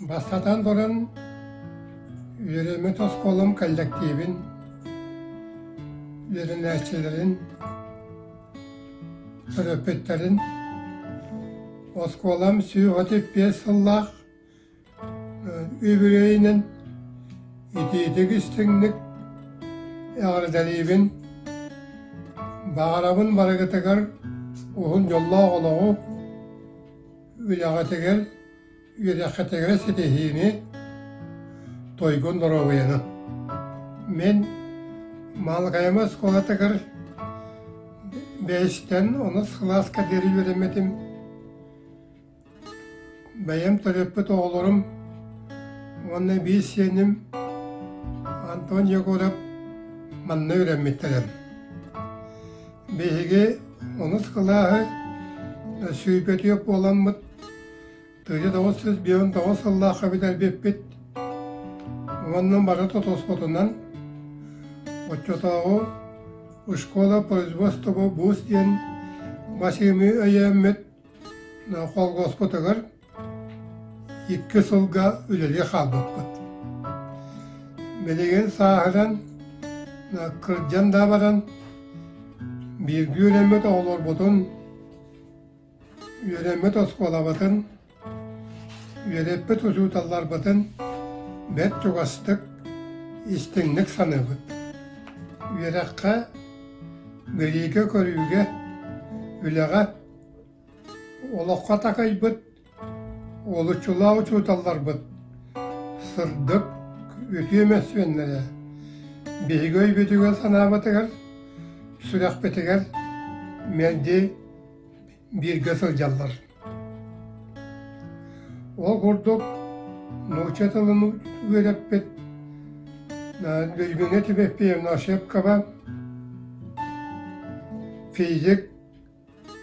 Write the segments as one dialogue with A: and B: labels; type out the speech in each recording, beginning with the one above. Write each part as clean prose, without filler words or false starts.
A: Бастатан туран, үөрэммит оскуолам кэллэктиибин, үөрэнээччилэрин, төрөппүттэрин, оскуолам 135 сыллаах Үбүлүөйүнэн итиитик истиҥник эҕэрдэлиибин, баҕарабын барыгытыгар уһун дьоллоох олоҕу, үлэҕитигэр, үөрэххитигэр ситиһиини, туйгун доруобуйаны. Мин Маалыкайым оскуолатыгар бэһистэн онус кылааска диэри үөрэммитим. Бэйэм төрөппүт оҕолорум уонна биир сиэним Антон Егоров манна үөрэммиттэрэ. Биһиги онус кылааһы сүүрбэтиэк буоламмыт 1959 сыллаахха бүтэрбиппит уонна бары тутуспутунан оччотооҕу «Школа производства ВУЗ» диэн масыымы өйөөммүт Холкуоспутугар икки сылга үлэлии хаалбыппыт. Билигин сааһыран, кырдьан да баран, бииргэ үөрэммит оҕолорбутун, үөрэммит оскуолабытын, үөрэппит учууталларбытын бэрт чугастык, истиҥник саныыбыт. Үөрэххэ, билиигэ-көрүүгэ, үлэҕэ Олоххо такайбыт уолуччулаах учууталларбыт сырдык, үтүө мөссүөннэрэ биһиги өйбүтүгэр-санаабытыгар, сүрэхпитигэр мэлдьи бииргэ сылдьаллар. Ол курдук нуучча тылын үөрэппит Людмила Тимофеевна Ошепкова, физик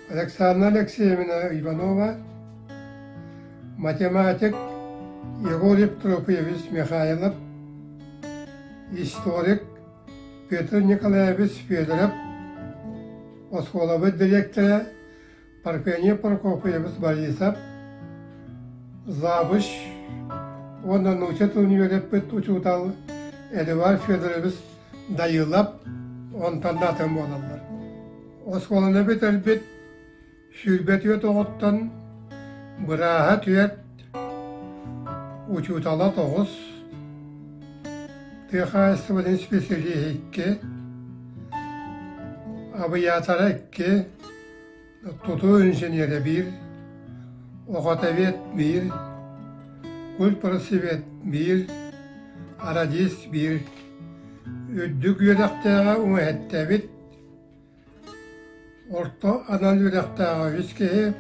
A: Александра Алексеевна Иванова, математик Егор Евтропьевич Михайлов, историк Петр Николаевич Федоров, оскуолабыт дириэктэрэ Парфений Прокопьевич Борисов, завуч уонна нуучча тылын үөрэппит учуутал Эдуард Федорович Дайылап онтон да атын буолаллар. Оскуоланы бүтэрбит 24 оҕоттон бырааһа түөрт, учуутала тоҕус, тыа хаһаайыстыбатын исписэлииһэ икки, абыйаатара икки, тутуу инженерэ биир, охотовед биир, культпросвет биир, радист биир, үрдүк үөрэхтээҕэ уҥаһэттэбит Орто анал үөрэхтээҕэ үс киһи,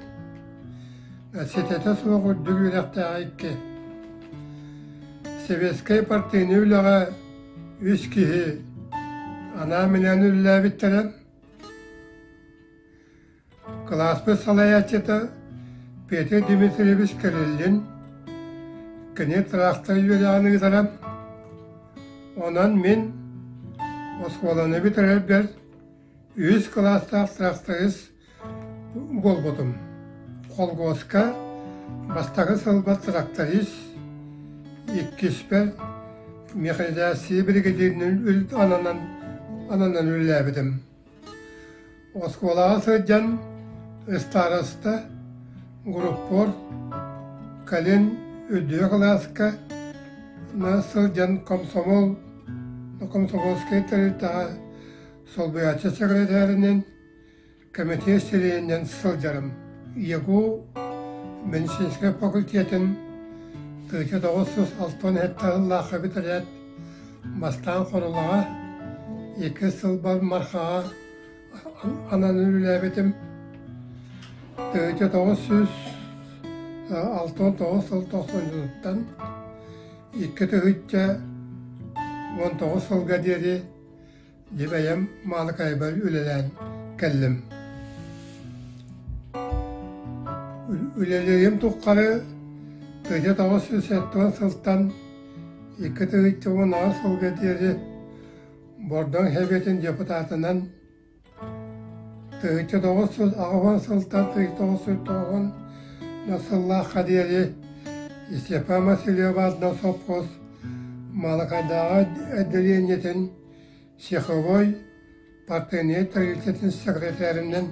A: ситэтэ суох үрдүк үөрэхтээҕэ икки. Сэбиэскэй партийнай үлэҕэ үс киһи анаан-минээн үлэлээбиттэрэ. Кылааспыт салайааччыта Петр Дмитриевич Кириллин кини тыраахтар үөрэҕин ыытара. Онон мин оскуоланы бүтэрэрбэр үһүс кылаастаах тракторист буолбутум. Холкуоска бастакы сылбар тракторист, иккиспэр механизация биригэдьииринэн ананан ананан үлэлээбитим. Оскуолаҕа сылдьан ыстаараста, группор, кэлин үрдүкү кылааска сылдьан комсомол, комсомольскай тэрилтэҕэ солбуйааччы сэкирэтээринэн, кэмитиэт чилиэнинэн сылдьарым. ЯГУ медицинскэй факультетын 1997 сыллаахха бүтэрээт, бастаан Хорулаҕа, иккис сылбар Мархаҕа ананан үлэлээбитим. 1969 сыл тохсунньутуттан 2019 сылга диэри Дьэ бэйэм Маалыкайбар үлэлээн кэллим. Үлэлиирим тухары 1970 сылтан 2018 сылга диэри Бордоҥ Сэбиэтин депутатынан 1980 сылтан 1990 сыллаахха диэри Степан Васильев аатынан сопхуос Маалыкайдааҕы отделениетын цеховой партийнай тэрилтэтин секретарынан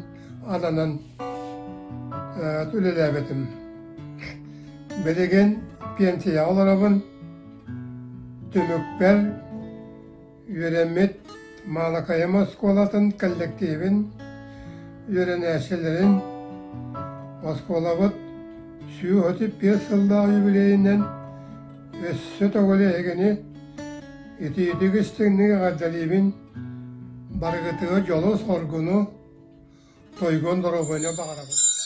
A: ананан үлэлээбитим. Билигин пенсияҕа олоробун. Түмүкпэр үөрэммит Маалыкайым оскуолатын коллективин, үөрэнээччилэрин, оскуолабыт 135 сыллаах юбилейинэн өссө төгүл эһигини итиитик истиҥник эҕэрдэлиибин, барыгытыгар дьолу-соргуну, тойгон доруобуйаны баҕарабын.